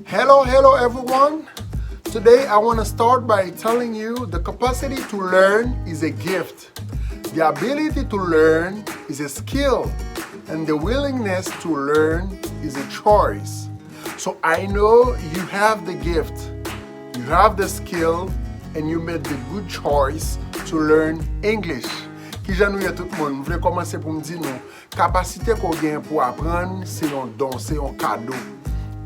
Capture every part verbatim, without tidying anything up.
Hello, hello everyone. Today I want to start by telling you the capacity to learn is a gift. The ability to learn is a skill. And the willingness to learn is a choice. So I know you have the gift, you have the skill, and you made the good choice to learn English. Kijan nou ye tout moun? M vle kòmanse pou m di nou, kapasite ke w gen pou aprann, se yon don, se yon kado.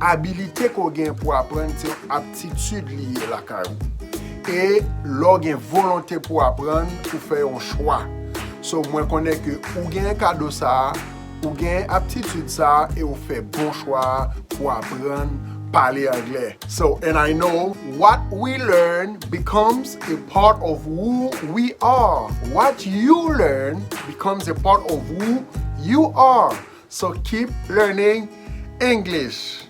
Abilite ke w gen pou aprann, se yon aptitid li ye lakay ou. E lè w gen volonte pou aprann, ou fè yon chwa. So, mwen konnen ke ou gen kado sa a, ou gen aptitid sa a, e ou fè bon chwa a pou aprann pale anglè. So, and I know what we learn becomes a part of who we are. What you learn becomes a part of who you are. So keep learning English.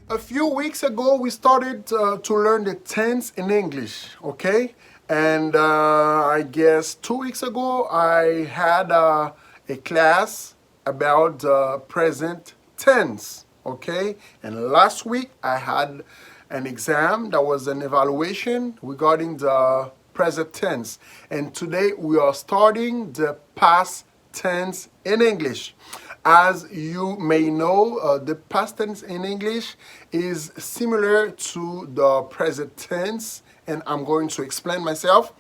A few weeks ago, we started uh, to learn the tense in English, okay? And uh, I guess two weeks ago, I had uh, a class about the present tense, okay? And last week, I had an exam that was an evaluation regarding the present tense. And today, we are starting the past tense in English. As you may know, uh, the past tense in English is similar to the present tense, and I'm going to explain myself.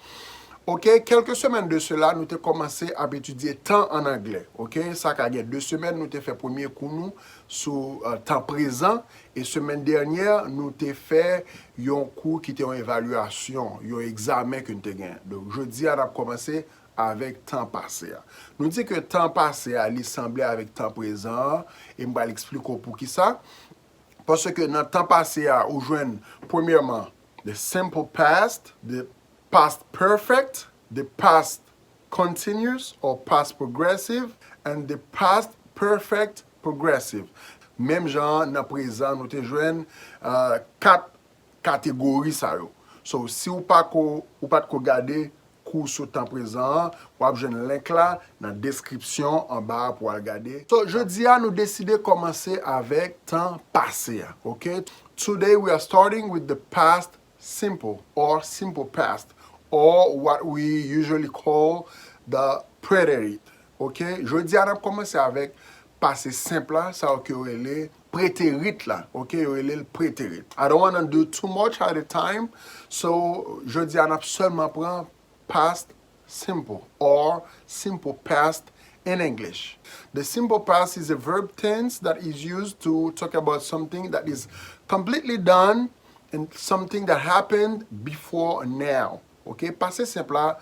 Ok, kèlke semèn de sela, nou te kòmanse ap etidye tan an anglè. Ok, sa ka gen de semèn, nou te fè premye kou nou sou uh, tan prezan. E semèn dènyè, nou te fè yon kou ki te yon evalyasyon, yon egzamen ke nou te gen. Donk, jodi a, n ap kòmanse avèk tan pase a. Nou di ke tan pase a, li sanble avèk tan prezan an, e m pral eksplike w poukisa. Paske nan tan pase a, ou jwenn, premyèman, the simple past, the past perfect, the past continuous or past progressive, and the past perfect progressive. Menm jan an, nan prezan, nou te jwenn uh, kat kategori sa yo. So, si ou pa ko, ou pa t ko gade kou sou tan prezan an, w ap jwenn link la nan deskripsyon anba a pou w al gade. So, jodi a, nou deside kòmanse avèk tan pase a, ok? Today we are starting with the past simple or simple past or what we usually call the preterite, ok? Jodi a, n ap kòmanse avèk pase senp la, sa yo ke yo rele preterit la, ok? Yo rele l preterit. I don't wanna do too much at a time, so jodi a n ap sèlman pran past simple or simple past in English. The simple past is a verb tense that is used to talk about something that is completely done and something that happened before now. Ok? Pase senp la,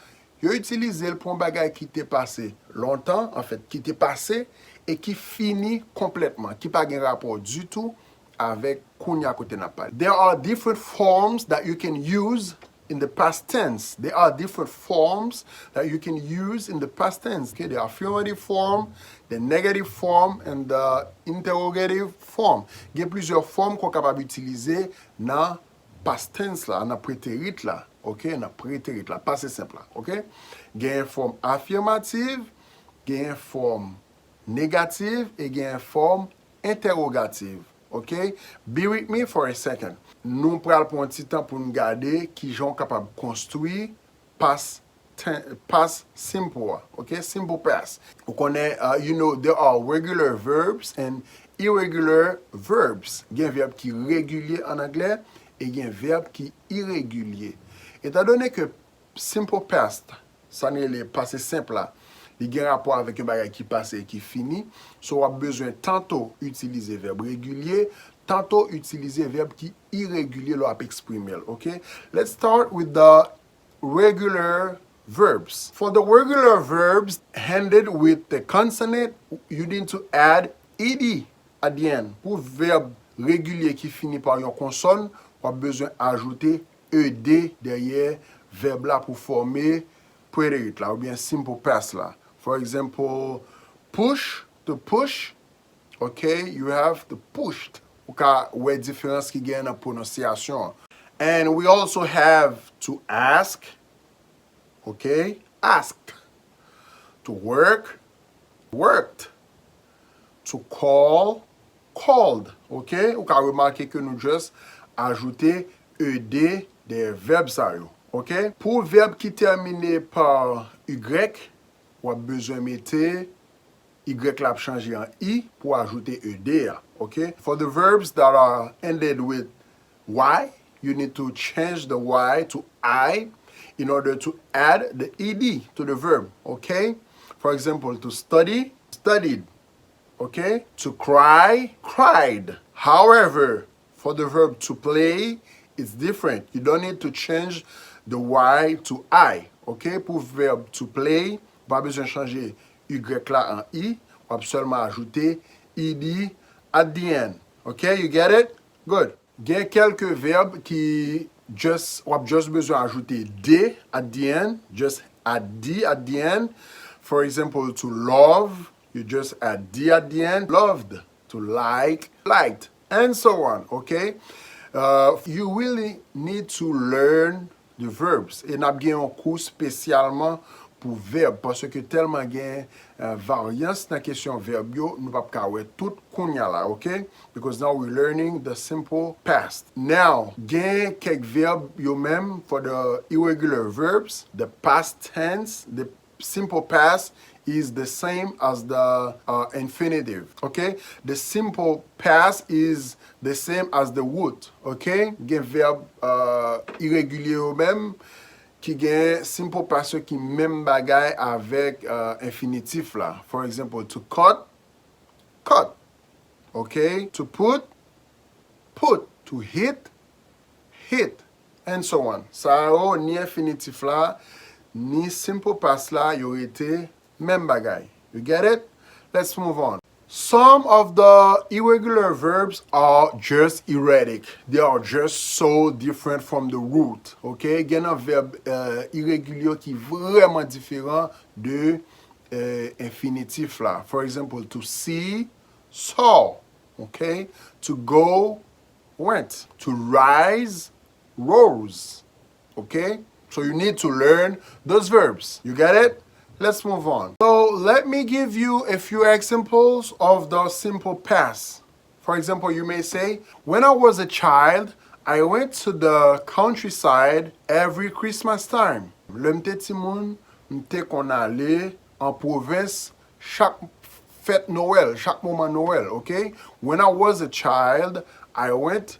yo itilize l pou yon bagay ki te pase lontan, anfèt, ki te pase e ki fini konplètman, ki pa gen rapò ditou avèk kounye a kote n ap pale. There are different forms that you can use in the past tense. There are different forms that you can use in the past tense. Okay? The affirmative form, the negative form, and the interrogative form. Gen plizyè fòm ke w kapab itilize nan past tense la, nan preterit la, ok, nan preterit la, pase senp la, ok. Gen fòm afimatif, gen fòm negatif e gen fòm entèwogatif, ok. Be with me for a second. Nou pral pran yon ti tan pou n gade kijan w kapab konstwi past ten, past simple a, ok, simple past. Ou konnen, uh, you know, there are regular verbs and irregular verbs. Gen vèb ki regilye an anglè e gen vèb ki iregilye. Etandone ke simple past, sa n rele pase senp la, li gen rapò avèk yon bagay ki pase e ki fini, so w ap bezwen tanto itilize vèb regilye, tanto itilize vèb ki iregilye lè w ap eksprime l, ok? Let's start with the regular verbs. For the regular verbs ended with the consonant, you need to add ed at the end. Pou vèb regilye ki fini pa yon konsòn, w ap bezwen ajoute ed dèyè vèb la pou fòme preterit la, oubyen simple past la. For example, push, to push, ok, you have the pushed. Ou ka wè diferans ki gen nan pwononsyasyon an. And we also have to ask, ok, asked. To work, worked. To call, called, ok? Ou ka remake ke nou just ajoute ed dèyè vèb sa yo, ok? Pou vèb ki tèmine pa y, w ap bezwen mete y la ap chanje an i pou ajoute ed a, ok? For the verbs that are ended with y, you need to change the y to I in order to add the ed to the verb, ok? For example, to study, studied, ok? To cry, cried. However, for the verb to play, it's different. You don't need to change the y to I, ok? Pou verb to play, ou pa bezwen chanje y la an i, w ap sèlman ajoute ed at the end, ok? You get it? Good. Gen kèlke vèb ki just, w ap just bezwen ajoute d at the end, just add d at the end. For example, to love, you just add d at the end, loved, to like, liked, and so on, ok? Uh, you really need to learn the verbs. E n ap gen yon kou espesyalman pou vèb, paske tèlman gen uh, varyans nan kesyon vèb yo, nou p ap ka wè tout kounye a la, ok? Because now we're learning the simple past. Now, gen kèk vèb yo menm, for the irregular verbs, the past tense, the simple past is the same as the uh, infinitive, ok? The simple past is the same as the root, ok? Gen vèb uh, iregilye yo menm ki gen simple past yo ki menm bagay avèk uh, enfinitif la. For example, to cut, cut, ok? To put, put, to hit, hit, and so on. Sa yo, ni enfinitif la, ni simple past la, yo rete menm bagay. You get it? Let's move on. Some of the irregular verbs are just erratic. They are just so different from the root. Ok? Gen nan vèb uh, iregilye ki vrèman diferan de uh, enfinitif la. For example, to see, saw. Ok? To go, went. To rise, rose. Ok? So you need to learn those verbs. You get it? Let's move on. So let me give you a few examples of the simple past. For example, you may say, when I was a child, I went to the countryside every Christmas time. Lè m te timoun, m te konn ale an pwovens chak fèt Nowèl, chak moman Nowèl, ok? When I was a child, I went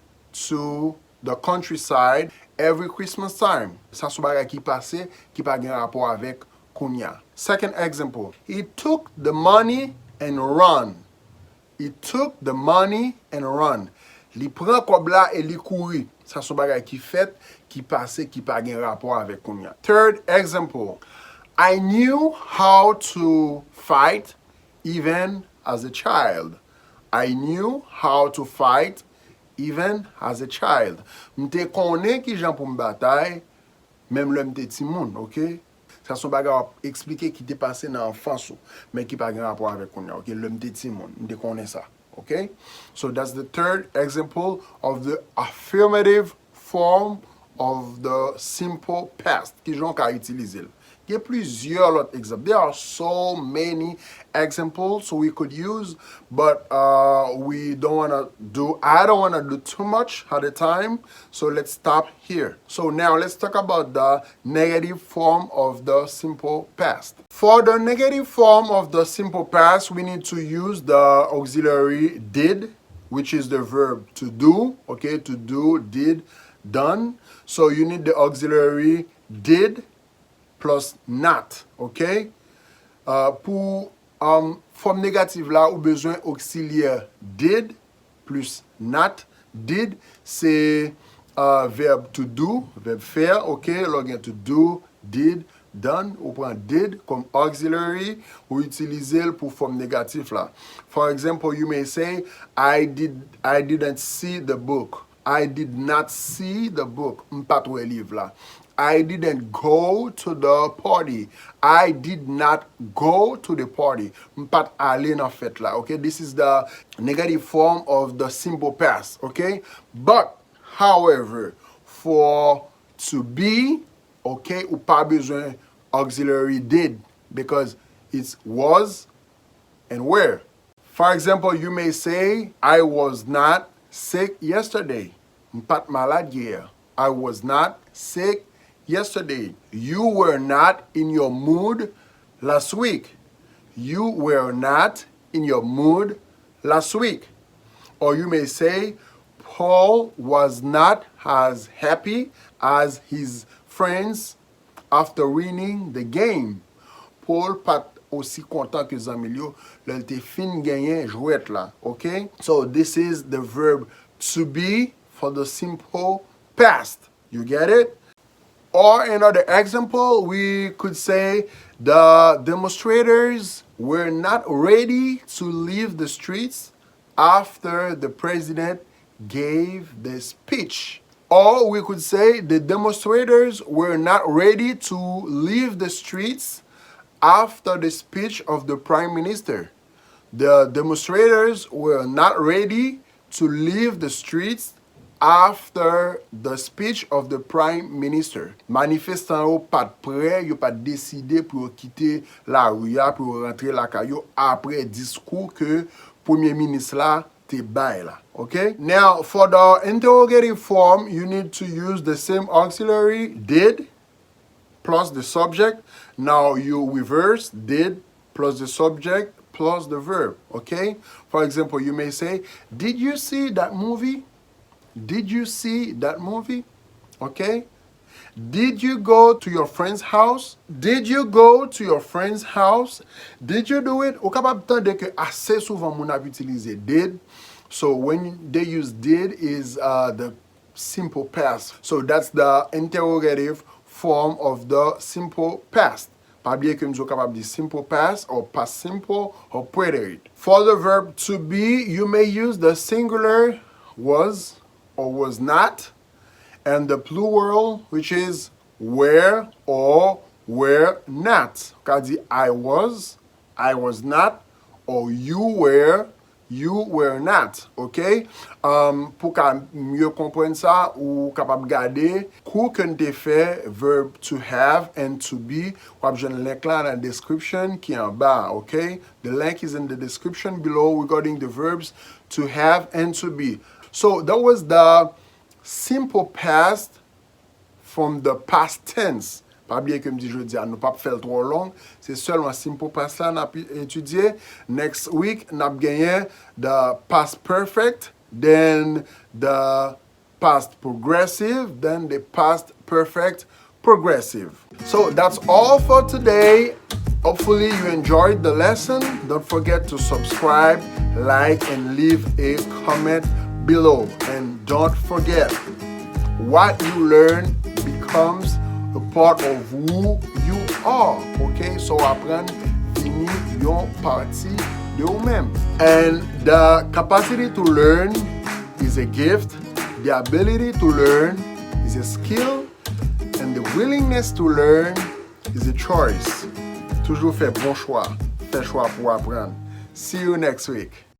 to the countryside every Christmas time. Sa se yon bagay ki pase, ki pa gen rapò avèk kounye a. Second example, he took the money and run. He took the money and run. Li pran kòb la e li kouri. Sa se yon bagay ki fèt, ki pase, ki pa gen rapò avèk kounye a. Third example, I knew how to fight even as a child. I knew how to fight even as a child. M te konnen kijan pou m batay, menm lè m te timoun, ok? Sa se yon bagay w ap eksplike ki te pase nan anfans ou, men ki pa gen rapò avèk kounye a, ok? Lè m te timoun, m te konnen sa, ok? So that's the third example of the affirmative form of the simple past. Kijan w ka itilize l? Gen plizyè lòt egzanp. There are so many examples we could use, but uh, we don't want to do, I don't want to do too much at a time. So let's stop here. So now let's talk about the negative form of the simple past. For the negative form of the simple past, we need to use the auxiliary did, which is the verb to do, okay? To do, did, done. So you need the auxiliary did plus not, ok? Uh, pou um, fòm negatif la, ou bezwen oksilyè did plus not. Did, se uh, vèb to do, vèb fè, ok? Lè w gen to do, did, done, ou pran did kòm auxiliary, ou itilize l pou fòm negatif la. For example, you may say, I did, I didn't see the book. I did not see the book. M pa t wè liv la. I didn't go to the party. I did not go to the party. M pa t ale nan fèt la. Ok? This is the negative form of the simple past. Ok? But, however, for to be, ok, ou pa bezwen auxiliary did because it's was and were. For example, you may say, I was not sick yesterday. M pa t malad yè. I was not sick yesterday. You were not in your mood last week. You were not in your mood last week. Or you may say, Paul was not as happy as his friends after winning the game. Paul pa t osi kontan ke zanmi l yo lè l te fin genyen jwèt la, ok? So this is the verb to be for the simple past. You get it? Or another example, we could say the demonstrators were not ready to leave the streets after the president gave the speech. Or we could say the demonstrators were not ready to leave the streets after the speech of the prime minister. The demonstrators were not ready to leave the streets after the speech of the prime minister. Manifestan yo pa t prè, yo pa t deside pou yo kite lari a, pou yo rantre lakay yo apre diskou ke premye minis la te bay la. Ok? Now, for the interrogative form, you need to use the same auxiliary, did, plus the subject. Now you reverse did plus the subject plus the verb. Ok? For example, you may say, Did you see that movie? Did you see that movie? Ok? Did you go to your friend's house? Did you go to your friend's house? Did you do it? Ou kapab tande ke ase souvan moun ap itilize did. So when they use did is uh, the simple past. So that's the interrogative form of the simple past. Pa bliye ke m di w kapab di simple past or past simple or preterite. For the verb to be, you may use the singular was or was not and the plural, which is were or were not. Ou ka di I was, I was not, or you were, you were not, ok? Um, pou ka mye konprann sa, ou kapab gade kou ke n te fè verb to have and to be. W ap jwenn link la nan description ki anba, ok? The link is in the description below regarding the verbs to have and to be. So that was the simple past from the past tense. Pa bliye ke m di jodi a nou p ap fè l twò long. Se sèlman simple past la n ap etidye. Next week, n ap genyen the past perfect, then the past progressive, then the past perfect progressive. So that's all for today. Hopefully you enjoyed the lesson. Don't forget to subscribe, like, and leave a comment below. And don't forget, what you learn becomes a part of who you are. Ok? So aprann vini yon pati de ou menm. And the capacity to learn is a gift. The ability to learn is a skill. And the willingness to learn is a choice. Toujou fè bon chwa. Fè chwa pou aprann. See you next week.